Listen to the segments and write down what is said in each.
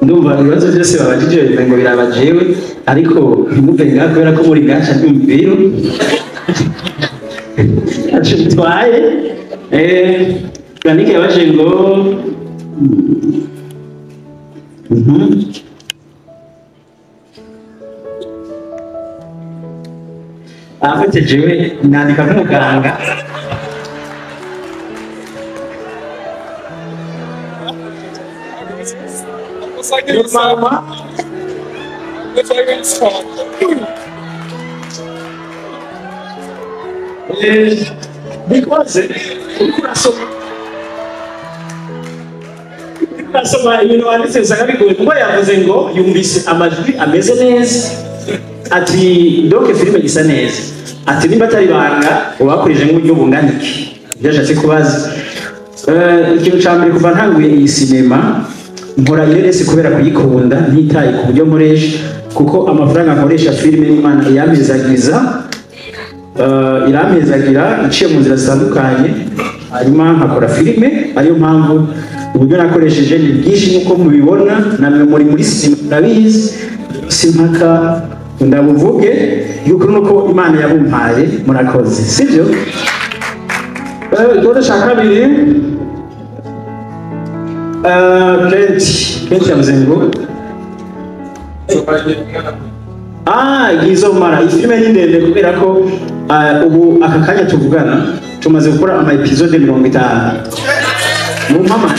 Ndumva ibibazo byose babajije ngo birabajewe, ariko ntimuve ngaha kubera ko muri gaca ndumviro aco bitwaye. Yannick yabaje ngo afite jewe nandika nk'umuganga. Because urasoma ibintu wanditse usanga bigoye, kuko yavuze ngo yumvise amajwi ameze neza, ati donc filime isa neza, ati nimba atari banga ubakurije nk'uburyo bungana iki, ibyo ashatse kubaza. Ikintu ca mbere, kuva ntanguye iyi sinema nkora ireresi kubera kuyikunda, ntitaye ku buryo nkoresha, kuko amafaranga nkoresha filime n'Imana irampezagiza, irampezagira iciye mu nzira zitandukanye, hanyuma nkakora filime. Ariyo mpamvu uburyo nakoresheje ni bwinshi nk'uko mubibona, namwe muri sinema murabizi, simpaka ndabuvuge yuko nuko Imana yabumpaye. Murakoze, sibyo? Ikibazo cya kabiri, Kenti yavuze ngo izomara iyi filime ni ndende kubera ko ubu aka kanya tuvugana tumaze gukora ama episode 50 mu mpama.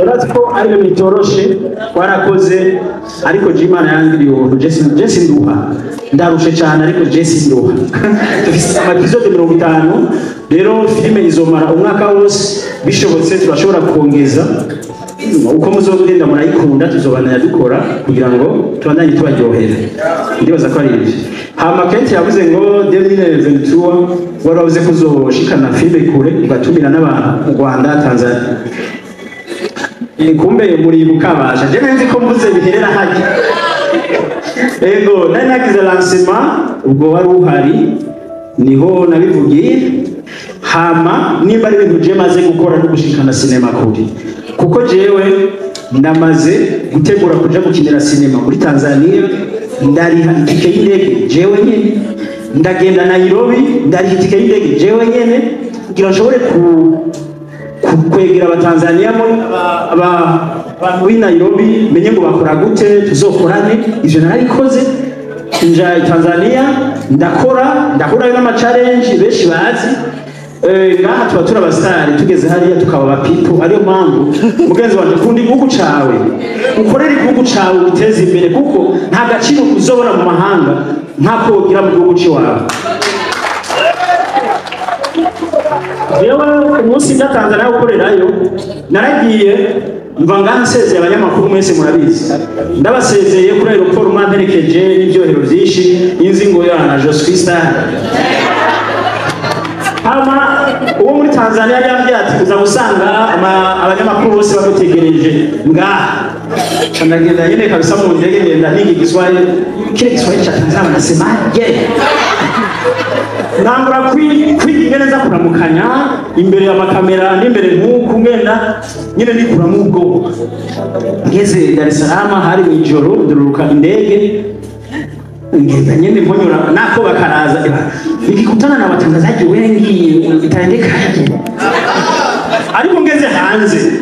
Urazi ko ari ibintu bitoroshe, twarakoze, ariko Imana yangiriye ubuntu. Jesse nduha, ndarushe cyane, ariko Jesse nduha. Dufite ama episode 50, rero filime izomara umwaka wose, bishobotse turashobora kongeza uko muzogenda murayikunda, tuzobandanya dukora kugira ngo tubandanye tubaryohere. Ndibaza ko ari ibyo. Hama Kenti yavuze ngo 2023 wari wavuze ko uzoshikana filime kure ugatumira n'abantu mu Rwanda, Tanzania. Kumbe muri bukabasha je nzi ko mvuze biherera hajya. Ego nari nagize lancement ubwo wari uhari, niho nabivugiye. Hama nimba ari ibintu je maze gukora no gushikana sinema kuri, kuko jewe ndamaze gutegura kuja gukinira sinema muri Tanzania, ndariha itike y'indege jewe nyene, ndagenda Nairobi ndariha itike y'indege jewe nyene, kugira nshobore kwegera abatanzania abantu b'i Nairobi, menye ngo bakora gute, tuzokorane. Ivyo narabikoze, nja i Tanzania ndakora, ndahurayo n'ama challenge benshi bazi. Ngaha tuba turi abasitari, tugeze hariya tukaba abapipo. Ariyo mpamvu mugenzi wanje, kunda igihugu cawe, ukorere igihugu cawe, ugiteze imbere, kuko nta gaciro uzobona mu mahanga nk'ako wogira mu gihugu c'iwawe. Jewe umunsi nja Tanzania gukorerayo, naragiye mva ngaha nsezeye abanyamakuru mwese murabizi, ndabasezeye kuri aeroport mwamperekeje n'ibyohero byinshi, inzi ngo yana je suis star. Hama uwo muri Tanzania yambwiye ati uza gusanga abanyamakuru bose bagutegereje ngaha. Ndagenda nyine kabisa mu ndege, ngenda niga Igiswahili, kile Kiswahili cha Tanzania wanasemaje? Ntangura kwiga ingene nza kuramukanya imbere y'amakamera n'imbere nk'uku, ngenda nyine nikuramo ubwoba. Ngeze Dar es Salaam hari mw'ijoro, ndururuka indege, ngenda nyine mponyora nako bakaraza, nikikutana na watangazaji wengi itaendekaje? Ariko ngeze hanze,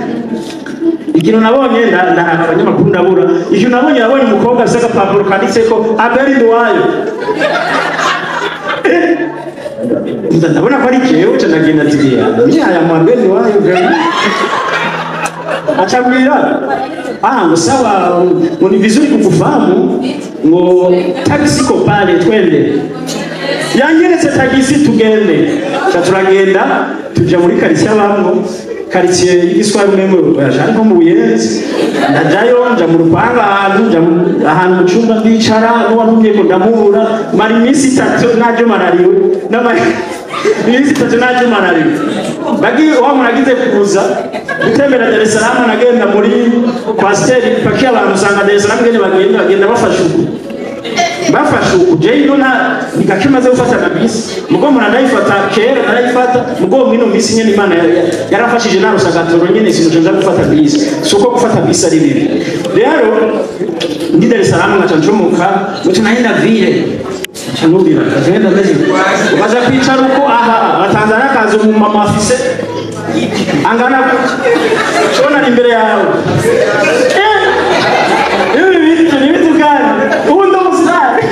ikintu nabonye, ndaraba abanyamakuru ndabura. Ikintu nabonye, nabonye umukobwa afise agapapuro kanditseko Abel Nduwayo. Ndabona ko ari jewe, ca ndagenda ati ni aya mu Abel Nduwayo gani? Acambwira ngo sawa, ngo ni vizuri kukufahamu, ngo taxi iko pale twende. Yanyeretse tagisi tugende. Ca turagenda tuja muri quartier abamwo, quartier y'igiswahili umwe ariko mu Buyenzi. Ndajayo nja mu rupanga ahantu, nja ahantu mu cumba ndicara, n'uwantumye ko ndamubura, mara iminsi itatu naje marariwe, n'amara iminsi itatu naje marariwe. Bagiye wa muragize kuza gutembera Dar es Salaam, nagenda muri coaster ipakiye abantu, usanga Dar es Salaam ngene bagenda bafashe uku. Bafashe uku jewe nta nigake maze gufata na bisi, mugo mpora ndayifata, kera narayifata, mugo mwino misi nyene Imana yarafashije narusa agatoro nyene, sinuje nza gufata bisi. Si uko gufata bisi ari bibi. Rero ndi Dar es Salaam, ngaca ncomoka, ngaca nahenda ville, nca nubira ngenda meze, ukaza kwicara uko aha abatanzania, kaza umumama afise angana gutya, shona ari imbere yawe. Ibi bintu ni vitu gani? Ubu ndo musitari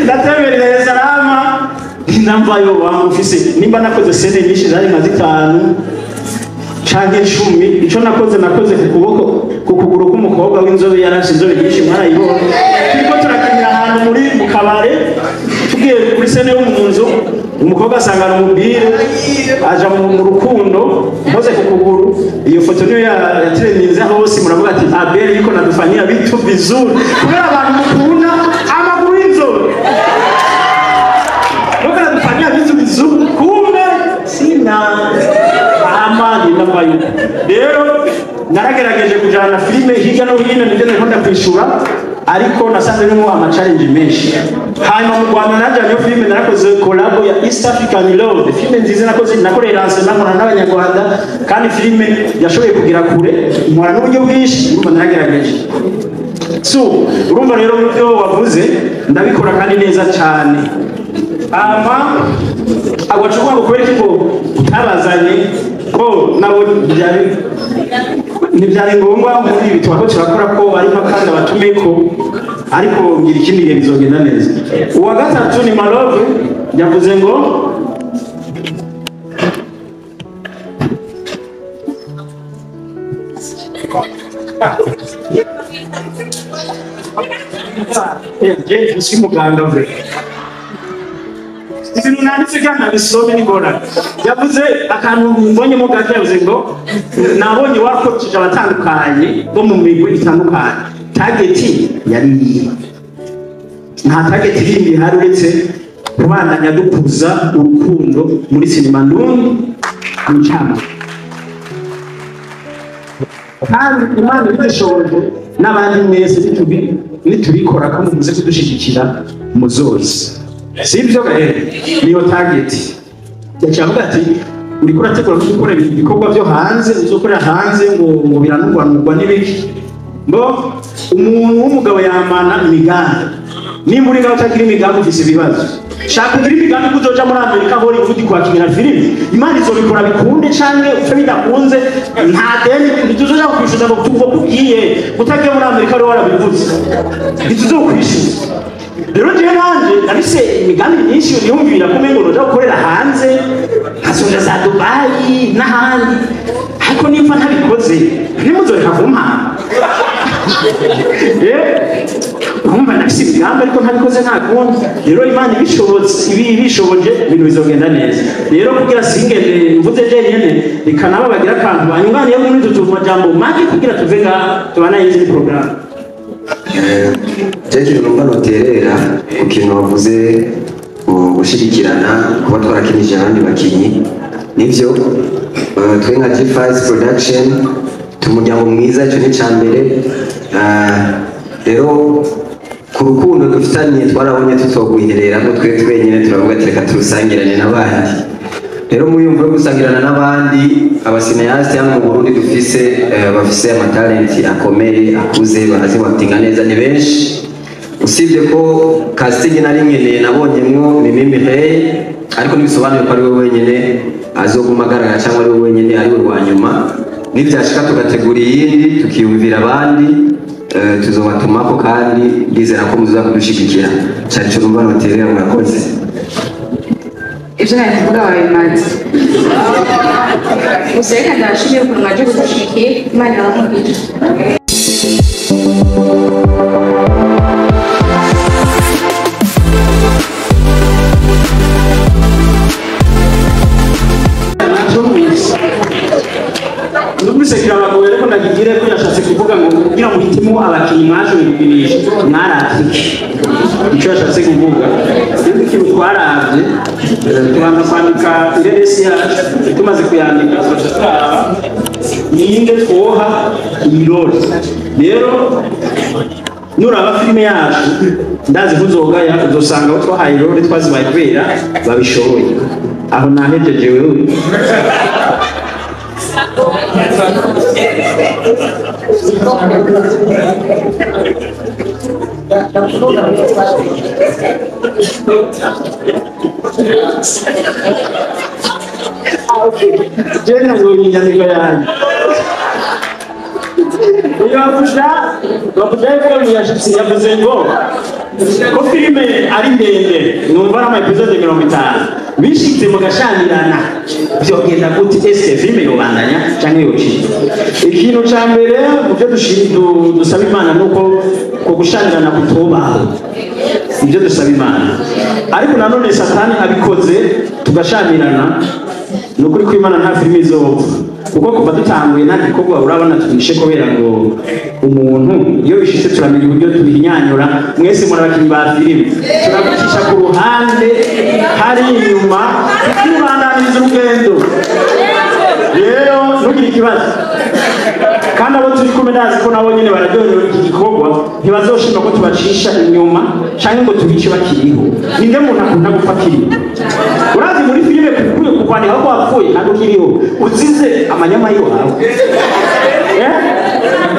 ndatembera Dar es Salaam, ndamvayo wangu ufise nimba nakoze scène nyinshi, zari nka 5 canke 10. Ico nakoze, nakoze ku kuboko, ku kuguru k'umukobwa w'inzobe, yarashe inzobe nyinshi, mwarayibonye. Turiko turakinira ahantu muri mu kabare, tugiye kuri scène yo mu nzu, umukobwa asangana umubire aja mu rukundo, mpoze ku kuguru. Iyo foto niyo yatrendinze hose, muravuga ati Abel yuko nadufanyia vitu vizuri, kubera abantu mukunda amaguru y'inzobe, nuko nadufanyia vitu vizuri, kumbe sina amani ndambaye. Rero naragerageje kujana filime hirya no hino, nibyo nariko ndakwishura, ariko nasanze birimo ama challenge menshi. Hanyuma mu Rwanda najanye filime, narakoze collabo ya East African Love, filime nziza nakoze, nakoreye lancement nkorana n'Abanyarwanda, kandi filime yashoboye kugera kure, nkora n'uburyo bwinshi. Urumva naragerageje. So urumva rero mu byo wavuze ndabikora kandi neza cyane. Ama agacupa ngo kubera iki ngo utabazanye, ko nabo byari ntibyari ngombwa muri ibi twako turakora, ko ariko kandi abatumeko, ariko ngira ikindi gihe bizogenda neza. Uwa gatatu ni Malove, yavuze ngo je suis muganga vrai, ibintu nanditse kandi nabisome n'ingorane. Yavuze akantu mbonyemo gato, yavuze ngo nabonye wakoresheje abatandukanye bo mu migwi itandukanye, target yari iyihe? Nta target yindi ihari uretse kubandanya dukuza urukundo muri sinema ndundi mu cyama, kandi Imana ibidushoboje n'abandi mwese nitubikora ko muze kudushigikira muzozi, sibyo? Niyo target. Yaciye avuga ati uriko urategura gukora ibikorwa byo hanze, uzokorera hanze, ngo biranugwanugwa n'ibiki. Ngo umuntu w'umugabo yamana imigambi. Nimba uri ngaho utagira imigambi, ufise ibibazo. Shaka ugira imigambi ko uzoja muri Amerika, Hollywood, kwakira filime. Imana izobikora bikunde canke upfe bidakunze, nta deni ntituzoja kukwishuza ngo tuva kugiye utagiye muri Amerika wari warabivuze, ntituzokwishyuza. Rero jewe nanje nafise imigambi myinshi, niyumvira ko umengo noja gukorera hanze, nkazoja za Dubai n'ahandi, ariko nimba ntabikoze ntimuzoreka kumpamba. Urumva nafise imigambi ariko ntabikoze, nta kundi. Rero Imana ibishobotse, ibishoboje, ibintu bizogenda neza. Rero kugira singende mvuze jenyene, reka nabo bagira akantu banyunganiye muri utu majambo make kugira tuve ngaha tubanaye izindi porogaramu. Jeje, numva noterera ku kintu wavuze gushyigikirana, kuba twarakinije abandi bakinyi, nivyo. Twe nka G5 Production tumuryango mwiza, icyo ni icya mbere. Rero ku rukundo dufitanye twarabonye tutogwihereramo twe twenyine, turavuga ati reka turusangirane n'abandi. Rero muyumva yo gusangirana n'abandi, aba cinéastes hano mu Burundi dufise bafise amatalenti akomeye, akuze, bazi watinga neza, ni benshi. Usibye ko casting nari nkeneye nabonyemwo Mimi Mireille, ariko ntibisobanuye ko ari we wenyine azoguma agaragara cyangwa ari we wenyine ari we wa nyuma. Nibyashika tugategura iyindi, tukiyumvira abandi, tuzobatumako, kandi ndizera ko muzoza kudushigikira. Cyari cyo numva noterera, murakoze. Ibyo nari kuvuga wabimaze. Gusa reka ndabashimire ukuntu mwaje kudushigikiye. Imana ibahumurire. Numvise kirabagoye, ariko ndagigire ko yashatse kuvuga ngo kugira ngo uhitemo abakinnyi mwashoboye gukinisha, mwaravye iki? Icyo yashatse kuvuga rero, ikintu twaravye, tubanza kwandika ireresi yacu. Tumaze kuyandika, tugaca turaba ninde twoha iyi rôle. Rero Nuraba filime yacu ndazi ntuzogaya, uzosanga abo twahaye role twazibaye kubera babishoboye. Aho nahejeje wewe. Jena ngo inyandiko yanjye uyu bavuga ko yashitse, yavuze ngo ko filime ari ndende, numva ari ama épisodes 50, bishitse mugashanirana vyogenda gute? Ese filime yobandanya canke yocika? Ikintu ca mbere mu byo dusaba Imana nuko ko gushanirana kutubaho, ibyo dusaba Imana. Ariko nanone Satani abikoze tugashamirana, ni ukuri ko Imana nta filime izopfa, kuko kuva dutanguye nta gikorwa urabona twishe kubera ngo umuntu. Iyo bishitse turamenya uburyo tubihinyanyura. Mwese muri abakinnyi ba filime, turagucisha ku ruhande hari inyuma tukibandaniriza urugendo. Rero ntugire ikibazo, kandi abo turi kumwe ndazi ko nabo nyene bararyohewe iki gikorwa, ntibazoshima ko tubacisha inyuma canke ngo tubice bakiriho. Ninde muntu akunda gupfa akiriho? Urazi muri filime kukuye kukwandika ko wapfuye kandi ukiriho, uzize amanyama y'iwawe, eh?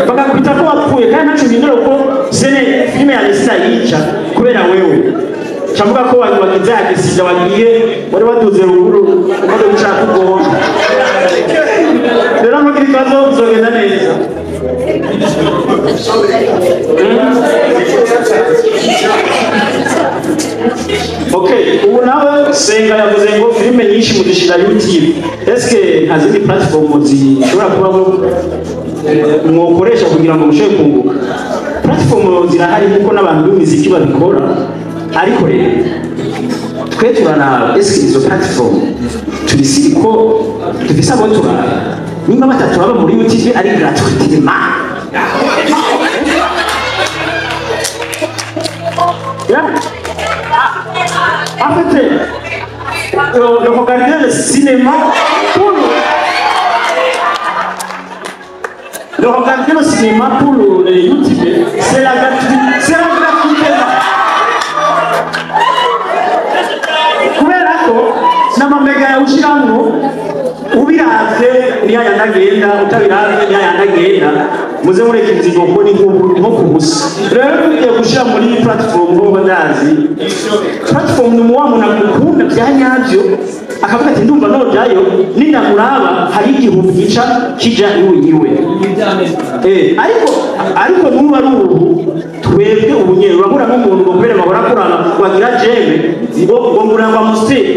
Bakakwita ko wapfuye kandi ntaco uhindura, kuko scène filime ya Lesina yica kubera wewe cavuga ko wagize agisida, wagiye wari waduze ruguru umaze gushaka ubwonko. Rero ntugire ikibazo, bizogenda neza. Okay, ubu nawe Senga yavuze ngo filime nyinshi muzishira YouTube. Eske nta zindi platform zishobora kubaho mwokoresha kugira ngo mushobore kunguka? Platform zirahari kuko n'abantu b'imiziki babikora, ariko rero twe turaraba eske izo platform tubisi ko dufise abo turaba, nimba bataturaba muri YouTube ari gratuitement. Yeah. En fait, regarder le cinéma pour le regarder le cinéma pour le YouTube, c'est la gratuité, c'est la gratuité. Kubera ko n'amamega yawushiramwo, ubiravye niyo yandagenda, utabiravye niyo yandagenda. Muze mureka inzigo kuko ni nko ku busa. Rero tugiye gushira muri platform ngo ndazi platform ni wa muntu agukunda bya nyabyo akavuga ati ndumva nojayo nindamuraba hari igihumbi gica kija iwe iwe. Ariko nubu ari ubu twebwe ubu nyene urabura nk'umuntu ngo kubera bahora kurana wagira j'aime ngo ngura Amstel,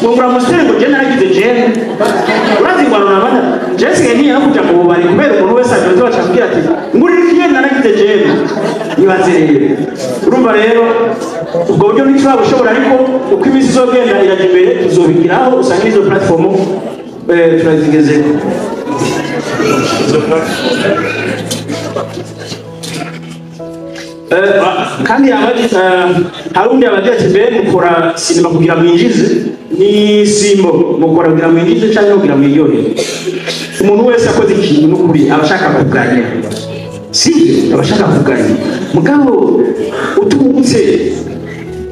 ngo ngura Amstel, ngo je naragize j'aime. Urazi ngo arona Jessica ntiye no kuja mu bubari kubera umuntu wese ajoze bacambwira ati ngurira ikigenda naragize j'aime. Ibaze rero, urumva rero ubwo buryo ntiturabushobora, ariko uko iminsi izogenda irajya imbere tuzobigiraho, usanga izo platform turazigezeko. Kandi hari undi yabagira ati mbe mukora sinema kugira mwinjize ni simbo, mukora kugira mwinjize cyangwa kugira mwiryohere? Umuntu wese akoze ikintu n'ukuri aba ashaka kuganya, sibyo? Aba ashaka kuganya, mugabo utungutse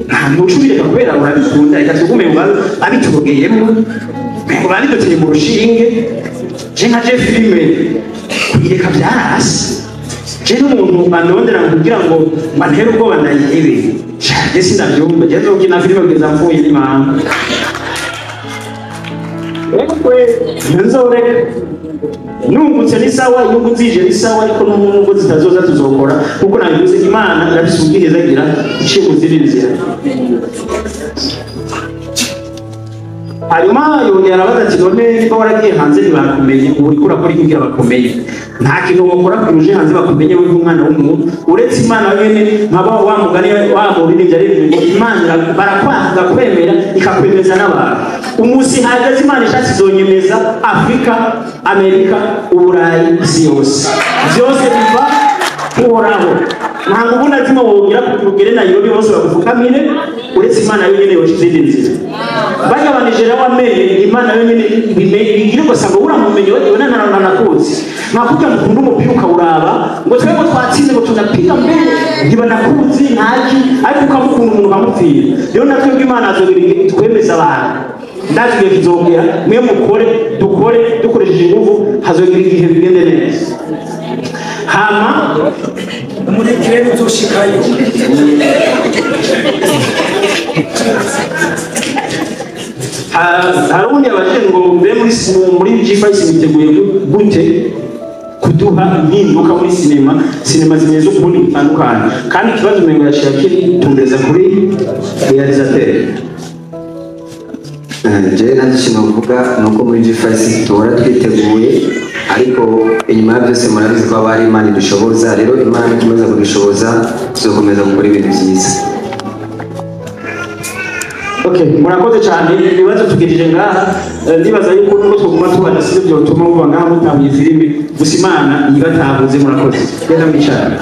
nta ntucubireka kubera urabikunda. Reka tugume mu abitugeyemo ngo babiduteye mu rushinge. Je nka je filime kuyireka byarasi, je n'umuntu andondera kugira ngo mbantere ubwoba ndayihebe, je sinabyumva. Je nzokina filime kugeza mfuye n'imahanga, ekwe nzoreka. Nungutse ni sawa, inyungu zije ni sawa, ariko n'ubu zitazoza tuzokora kuko nabivuze, Imana irafise ubwiriza agira iciye mu zindi nzira. Hanyuma yongera arabaza ati none niba waragiye hanze ntibakumenye, ubu uriko urakora iki kugira bakumenye? Nta kintu wokora kugira uje hanze bakumenye wewe nk'umwana w'umuntu, uretse Imana nyene. Nkaba wa mugani wa muririmbyi aririmba ngo Imana barakwanga kwemera ikakwemeza n'abantu. Umunsi hageze Imana ishatse izonyemeza Afrika, Amerika, Uburayi, isi yose, vyose biva kuhoraho. Nta nguvu na zimwe wogira kugira ugere Nairobi bose bagufukamire, uretse Imana yonyene yoca izindi nzira. Bajya ba Nigeria wamenye Imana yonyene ibigira ugasanga uramumenye wagiwe nanakuzi. Nka kurya mukunda umupira ukawuraba, ngo twebwe twatsinze, ngo tunapiga mbere, ntibanakuzi ntaki, ariko ukamukunda umuntu ukamupfira. Rero natwe Imana azogira igihe twemeza abantu. Ndazi igihe kizogera, mwe mukore, dukore dukoresheje ingufu, hazogera igihe bigende neza. Hama Umurekere uzoshikayo. Hari ubundi yabajije ngo mbe muri G5 miteguye gute kuduha impinduka muri sinema, sinema zimeze ukundi gutandukanye? Kandi ikibazo umengo yaciye akitumbereza kuri réalisateur. Jewe nanjye ikintu mvuga ni uko muri G5 duhora twiteguye, ariko inyuma ya byose murabizi ko haba hari Imana idushoboza. Rero Imana ikomeza kudushoboza, tuzakomeza gukora ibintu byiza. Okay, murakoze cyane. Ibibazo tugejeje ngaha. Ndibaza yuko nubwo twaguma tubaza sivyo byotuma muba ngaha mutahuye filime gusa. Imana ibatahuze. Murakoze, genda mwicara.